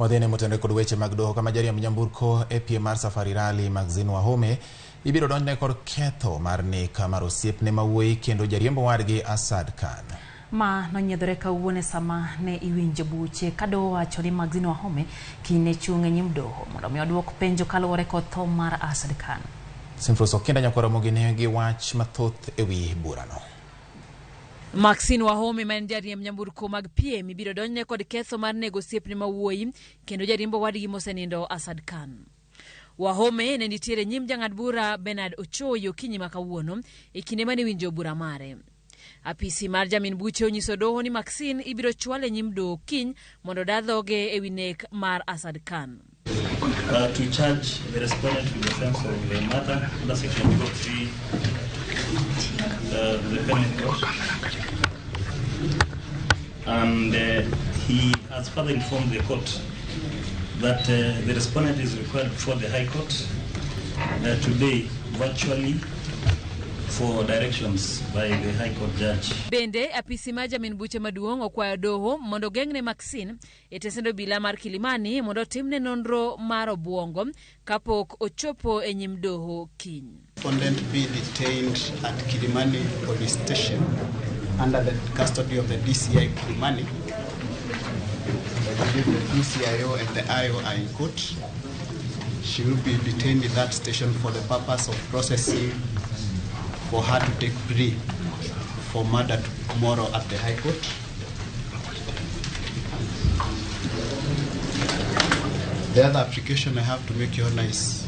Wadhine motenore kod weche mag doho kama jariemb nyamburko e piem mar Safari Rally Maxine Wahome ibiro donjne kod ketho mar nek mar osiepne ma wuoyi kendo jariembo wadgi Asad Khan. Ma nonyiedhore kawuono sama ne iwinjo buche ka doho wacho ni Maxine Wahome kiny ne chung' e nyim doho mondo mi oduok penjo kaluwore kod tho mar Asad Khan. Simfros Okinda Nyakwar Ramogi ne gi wach mathoth e wi burano. Maxine Wahome ma en jariemb nyamburko mag piem ibiro donjne kod ketho mar nego osiepne ma wuoyi kendo jariembo wadgi mosenindo Asad Khan. Wahome ne nitiere nyim jang'ad bura Bernard Ochoi okinyi ma kawuono e kinde mane iwinjo bura mare. Apisi mar jamin buche onyiso doho ni Maxine ibiro chwal e nyim doho kiny mondo oda dhoge e wi nek mar Asad Khan. To charge the respondent with the offense of the murder under section 203 of the Penal Code. And he has further informed the court that the respondent is required before the High Court today virtually for directions by the High Court judge. Bende, apisi mar jamin buche maduong' okwayo doho mondo ogeng'ne Maxine e tesend obila mar Kilimani mondo otimne nonro mar obuongo kapok ochopo e nyim doho kiny. Respondent be detained at Kilimani Police Station under the custody of the DCI Kilimani. I believe the DCIO and the IO are in court. She will be detained in that station for the purpose of processing for her to take plea for murder tomorrow at the High Court. The other application I have to make, Your Honor, is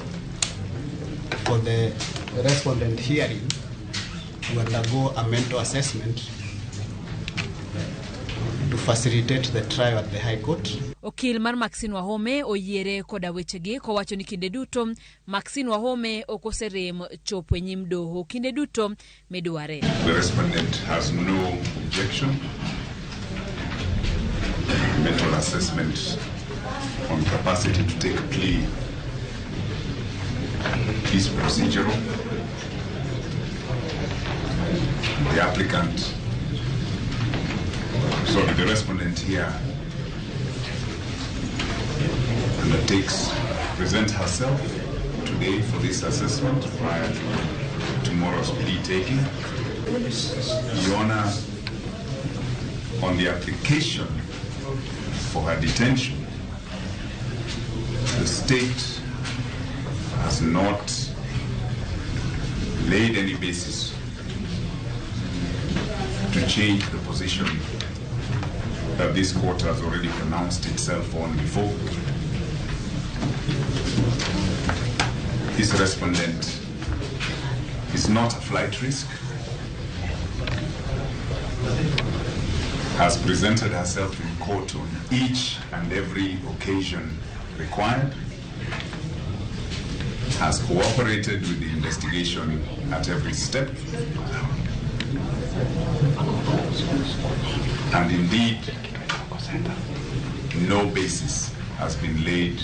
for the respondent hearing to undergo a mental assessment to facilitate the trial at the High Court. Okil mar Maxine Wahome oyiere koda wechegi kowacho ni kinde duto Maxine Wahome ok oserem chopo e nyim doho kinde duto midware. The respondent has no objection. Mental assessment on capacity to take plea is procedural. The applicant, sorry, the respondent here undertakes present herself today for this assessment prior to tomorrow's plea taking. Your Honor, on the application for her detention, the state has not laid any basis to change the position that this court has already pronounced itself on before. This respondent is not a flight risk, has presented herself in court on each and every occasion required, has cooperated with the investigation at every step, and indeed, no basis has been laid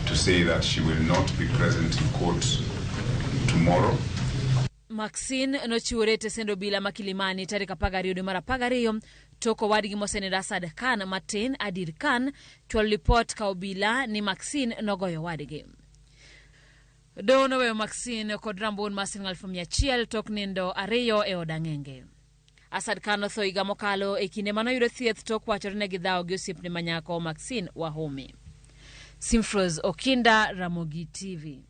to say that she will not be present in court tomorrow. Maxine nochiwore e tesend obila ma Kilimani tarik 12 dwe mar 12 tok owadgi mosenindo Asad Khan matin Adir Khan chwalo lipot ka obila ni Maxine nogoyo owadgi. Doho noweyo Maxine kod rambun mar siling 100,000 tok nindo ariyo e od ang'enge. Asad Khan notho higa mokalo e kinde manoyudo thieth tok wachore ne gidhawo gi osiepne ma nyako Maxine Wahome. Simfros Okinda, Ramogi TV.